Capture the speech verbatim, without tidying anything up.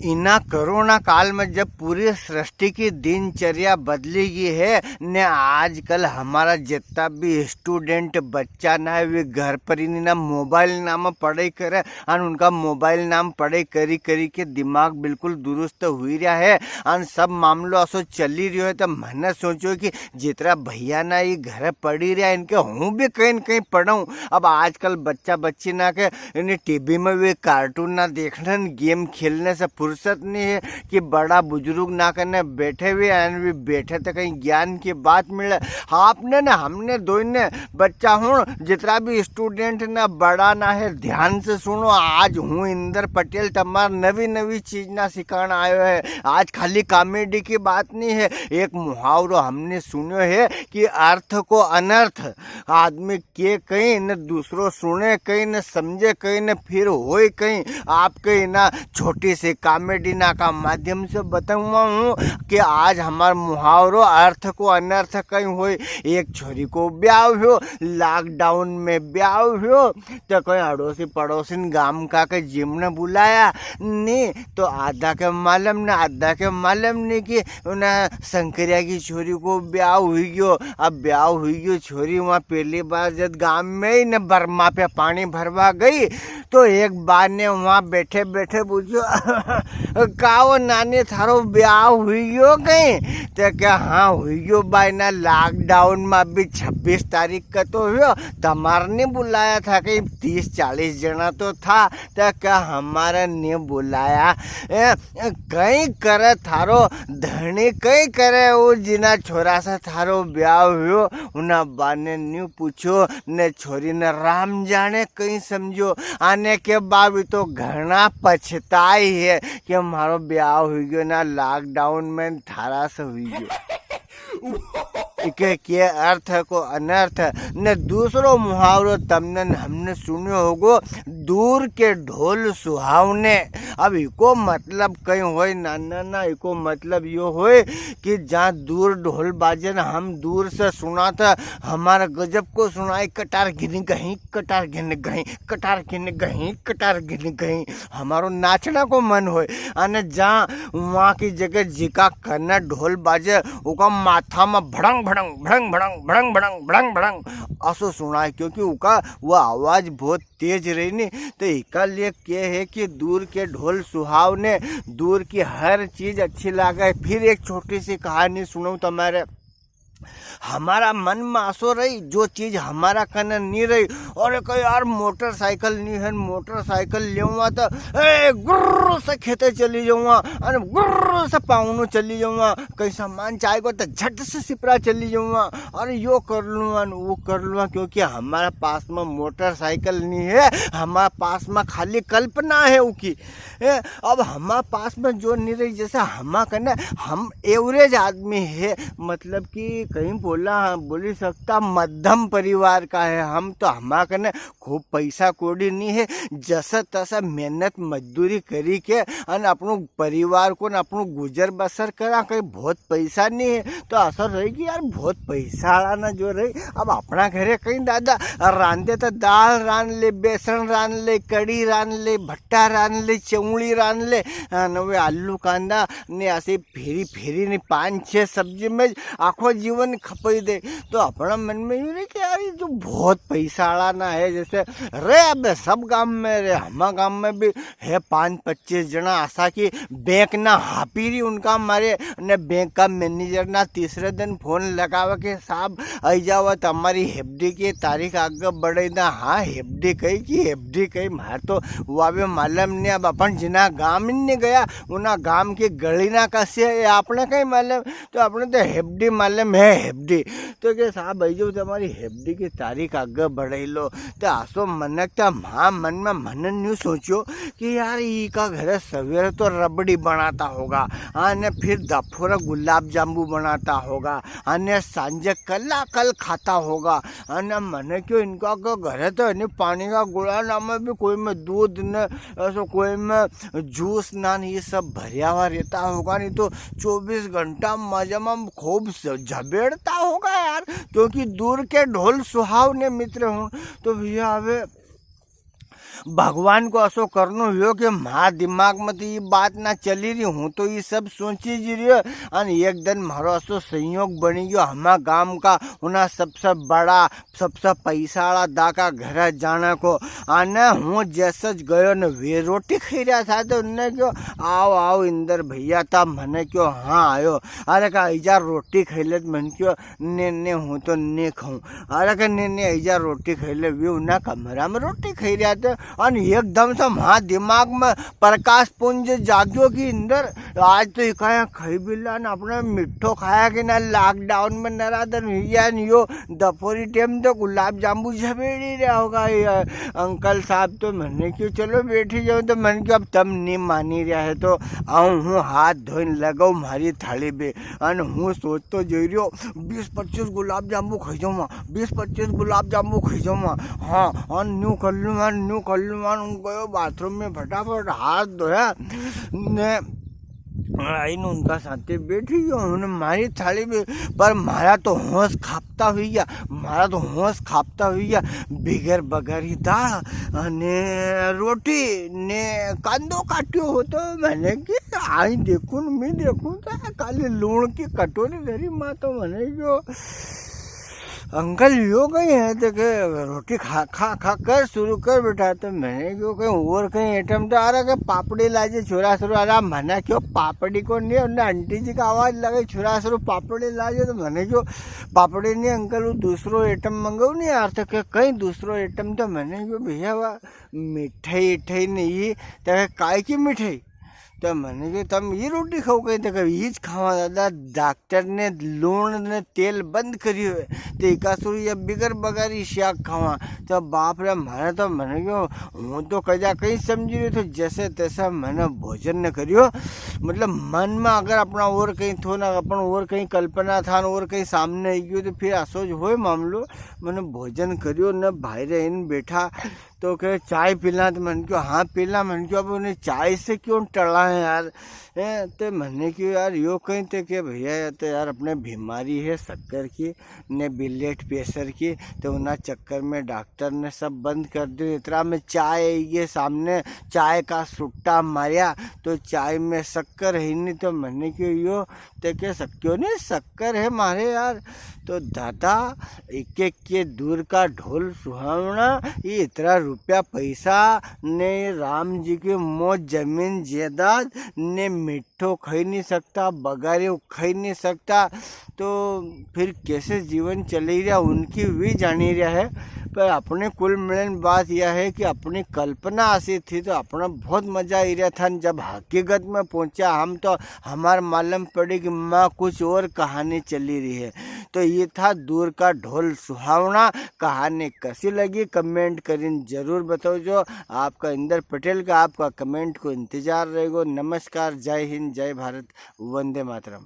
इना कोरोना काल में जब पूरी सृष्टि की दिनचर्या बदली गई है ने, आजकल हमारा जितना भी स्टूडेंट बच्चा ना है, वे घर पर ही ना मोबाइल नाम पढ़ाई करे, अन उनका मोबाइल नाम पढ़ाई करी करी के दिमाग बिल्कुल दुरुस्त हुई रहा है, अन सब मामलो असो चली रह्यो है। तो मैंने सोचो कि जितरा भैया ना ये घर पड़ी रहा, इनके हूँ भी कहीं न कहीं पढ़ाऊँ। अब आजकल बच्चा बच्ची ना के इन्हें टीवी में भी कार्टून ना देखने न गेम खेलने से फुर्सत नहीं है कि बड़ा बुजुर्ग ना करने बैठे हुए हैं, भी बैठे तो कहीं ज्ञान की बात मिले। आपने ना हमने दोई ने बच्चा हूँ, जितना भी स्टूडेंट ना बड़ा ना है, ध्यान से सुनो। आज हूँ इंदर पटेल, तमार नवी नवी चीज ना सिखाण आयो है। आज खाली कॉमेडी की बात नहीं है, एक मुहावरो हमने सुन्यो है कि अर्थ को अनर्थ। आदमी के कहीं न दूसरो सुने कहीं न समझे कहीं न फिर होए कहीं। आपके इना छोटी सी कॉमेडी ना का माध्यम से बताऊंगा हूँ कि आज हमार मुहावरो अर्थ को अनर्थ कहीं होए। एक छोरी को ब्याव हुयो, लॉकडाउन में ब्याव हुयो, तो कोई अड़ोसी पड़ोसी न गाम का के जिमने बुलाया नी, तो आधा के मालूम ने, आधा के मालूम नी कि उन्हें शंकरिया की छोरी को ब्याव हुई गयो। अब ब्याव हुई गयो, छोरी वहाँ पहली बार जब गांव में ही न बर्मा पे पानी भरवा गई, तो एक बार ने वहाँ बैठे बैठे पूछो, "काओ नानी, थारो ब्याव हुई गयो कहीं?" तो क्या, "हाँ, हुई गयो बाई ना, लॉकडाउन में अभी छब्बीस तारीख का तो हुयो, तमार ने बुलाया था, कहीं तीस चालीस जना तो था, तो क्या हमारा ने बुलाया?" ए, कई करे थारो धणी, कई करे वो जिना छोरा से थारो ब्याव हुयो, उना बाने न्यू पूछो, ने छोरी ने राम जाने कई समझो। आने के बाद भी तो घणा पछताई है कि मारो ब्याव हुई गयो ना, लॉकडाउन में थारा से हुई गयो। इके के अर्थ को अनर्थ। ने दूसरो मुहावरो तमने न हमने सुन्यो होगो, दूर के ढोल सुहावने। अब इको मतलब कई होय? ना, ना, ना, इको मतलब यो होय कि जहाँ दूर ढोल बाजे न, हम दूर से सुना था, हमारा गजब को सुनाई, कटार घिन गई, कटार घिन गई, कटार घिन गई, कटार घिन गई, हमारो नाचना को मन होय। अने जहाँ वहाँ की जगह जिका कने ढोल बाजे, उका माथा में भड़ंग, भड़ंग, भड़ंग, भड़ंग, भड़ंग, भड़ंग, भड़ंग, भड़ंग, असो सुनाय, क्योंकि उका वो आवाज बहुत तेज रही नी। तो इका लिए के है कि दूर के ढोल सुहावने, दूर की हर चीज अच्छी लागे। फिर एक छोटी सी कहानी सुनाऊं तमारे। हमारा मन में आसो रही, जो चीज हमारा कने नी रही। अरे कहे, "यार, मोटरसाइकिल नी है, मोटरसाइकिल लेवा तो, ए, गुर्र से खेते चली जाऊंगा, अरे गुर्र से पावनो चली जाऊंगा, कहीं सामान चाहेगो तो झट से सिपरा चली जाऊंगा, अरे यो कर लूंगा, न वो कर लूंगा, क्योंकि हमारे पास में मोटरसाइकिल नी है, हमारे पास में खाली कल्पना है उकी।" ए, अब हमारे पास में जो नी रही, जैसे हमा कने, हम एवरेज आदमी है, मतलब कि कहीं बोला, बोली सकता, मध्यम परिवार का है हम, तो हमा कने खूब पैसा कौड़ी नी है, जसा तसा मेहनत मजदूरी करी के अन अपनो परिवार को न अपनो गुजर बसर करा, कहीं बहुत पैसा नी है, तो असर रही कि यार बहुत पैसा वाला ना जो रही। अब अपना घरे कहीं दादा रांधे तो दाल रांध ले, बेसन रांध ले, कड़ी रांध ले, भट्टा रांध ले, चौली रांध ले, अन वे आलू कांदा ने ऐसे फेरी फेरी ने पांच छह सब्जी में आखो जीवन खपाई दे। तो अपना मन में यूं रहे कि यार ये जो बहुत पैसा वाला ना है, जैसे रे अबे सब गांव में रे, हमा गांव में भी है पांच पच्चीस जना असा कि बैंक ना हापी रही उनका मारे, ने बैंक का मैनेजर ना तीसरे दिन फोन लगावे के, "साहब, आई जाओ तो हमारी हेफडी की तारीख आगे बढ़े ना।" हाँ, हेफडी कही कि हेफडी कही, मार तो वावे मालूम नहीं। अब अपन जिना गांव ही नहीं गया, उना गांव की गली ना कसी है, ये आपने कहीं मालूम? तो अपने तो हेफडी मालूम है, हेफडी। तो के, "साहब, भाई, जो तुम्हारी हेफडी की तारीख आगे बढ़ाई लो।" तो आसो मनक था, म्हा मन में मनन न्यू सोचो कि यार, ई का घरे सवेरे तो रबड़ी बनाता होगा, अने फिर दफोरे गुलाब जांबू बनाता होगा, अने सांझे कलाकल खाता होगा, अने मने क्यों इनका के घरे तो इन्हीं पानी का गुड़ा ना में भी कोई में दूध ने ऐसो कोई में जूस नान ये सब भरिया हुआ रहता होगा, नहीं तो चौबीस घंटा मजा में खूब स-, झबेड़ता होगा यार, क्योंकि दूर के ढोल सुहावने मित्र हूँ। तो भैया, अबे भगवान को असो करनो हुयो कि म्हारा दिमाग में तो ये बात ना चली रही, हूँ तो ये सब सोची जी रही। अन एक दिन म्हारो असो संयोग बनी गयो, हमा गाम का उना सबसे बड़ा, सबसे पैसा वाला दा का घर जाना को। अने हूँ जैसे ज गयो ने वे रोटी खाई रहा था, तो उनने क्यो, "आओ, आओ इंदर भैया।" ता मने क्यो, "हाँ, आयो।" अरे का, "इजा रोटी खाई ले।" तो मने क्यो, "ने, ने, हूँ तो ने खाऊं।" अरे का, "ने, ने, इजा रोटी खाई ले।" वे उना कमरा में रोटी खाई रहा था, अन एकदम से म्हारा दिमाग में प्रकाश पुंज जाग्यो कि इंदर, आज तो इकाया खाई बिल्ला ने अपने मिठो खाया कि ना, lockdown में नरा दन हुई गया ने यो दफोरी टेम तो गुलाब जामुन झबेड़ी रहा होगा ये अंकल साहब। तो मने क्यो चलो बैठी जाओ, तो मने क्यो अब तम नी मानी रहा है तो आऊँ हूँ हाथ धोइन लगाओ म्हारी थाली पे। अन हूँ सोचतो जई रह्यो, बीस पच्चीस गुलाब जामुन खाई जाऊँ, बीस पच्चीस गुलाब जामुन खाई जाऊँ। हाँ, अन न्यू कर लूँ, अन न्यू कर लूँ, अन हूँ गयो बाथरूम में फटाफट हाथ धोया ने आईने उनका साथे बैठी गयो हूँ ने म्हारी थाली में, पर म्हारा तो होश खापता हुई गया, म्हारा तो होश खापता हुई गया। बिगर बगारी दाल अने रोटी ने कांदो काट्यो हो तो मने के आई देखूं न, मैं देखूं तो काले लूण की कटोरी धरी मां तो मने क्यो अंकल यो कई है तो के रोटी खा, खा, खा कर शुरू कर बेटा। तो मने क्यो कई और कई आइटम तो आ रहा के पापड़ी लाजे छोरा सरू। अरे मने क्यो पापड़ी को नी, उनने आंटी जी का आवाज लगे छोरा सरू पापड़ी लाजे। तो मने क्यो पापड़ी नी अंकल, वो दूसरो आइटम मंगाओ नी यार। तो के कई दूसरो आइटम? तो मने क्यो भैया वा मिठाई इठाई नी, तो के काय की मिठाई? तो मने क्यो तम ये रोटी खाओ कई? तो के ईज खावा दादा, डॉक्टर ने लूण ने तेल बंद करियो है, तो इका सरू या बिगर बगारी शाक खावा। तो बाप रे, म्हारे तो मने क्यो, हूँ तो कजा कई समझी रह्यो तो जैसे तैसा मने भोजन न करियो। मतलब मन में अगर अपना और कई थो ना, अपन और कई कल्पना था ना, और कई सामने आई गयो तो फिर असो ज होए मामलो। मने भोजन करियो न बाहरे आईने बैठा तो के चाय पीला? तो मने क्यो हाँ पीला। मने क्यो अब उन्हें चाय से क्यों टला है यार? ए, तो मने क्यो यार यो कई? तो के भैया या तो यार अपने बीमारी है शक्कर की ने ब्लड प्रेशर की, तो उना चक्कर में डॉक्टर ने सब बंद कर दियो। इतरा में चाय आई गई सामने, चाय का सुट्टा मारया तो चाय में शक्कर है नी। तो मने क्यो यो? ते के सक्यो ने शक्कर है मारे यार। तो दादा, एक एक के दूर का ढोल सुहावना, ये इतरा रुपया पैसा ने राम जी की मौज जमीन जायदाद ने मिठो खाई नी सकता, बगारियो खाई नी सकता, तो फिर कैसे जीवन चली रहा उनकी भी जानी रहा है। पर अपने कुल मिलन बात यह है कि अपनी कल्पना ऐसी थी तो अपना बहुत मजा आई रहा था। जब हकीकत में पहुंचा हम तो हमार मालूम पड़ी कि माँ कुछ और कहानी चली रही है। तो ये था दूर का ढोल सुहावना। कहानी कैसी लगी कमेंट करीन जरूर बताओ। जो आपका इंदर पटेल का आपका कमेंट को इंतजार रहेगो। नमस्कार, जय हिंद, जय भारत, वंदे मातरम।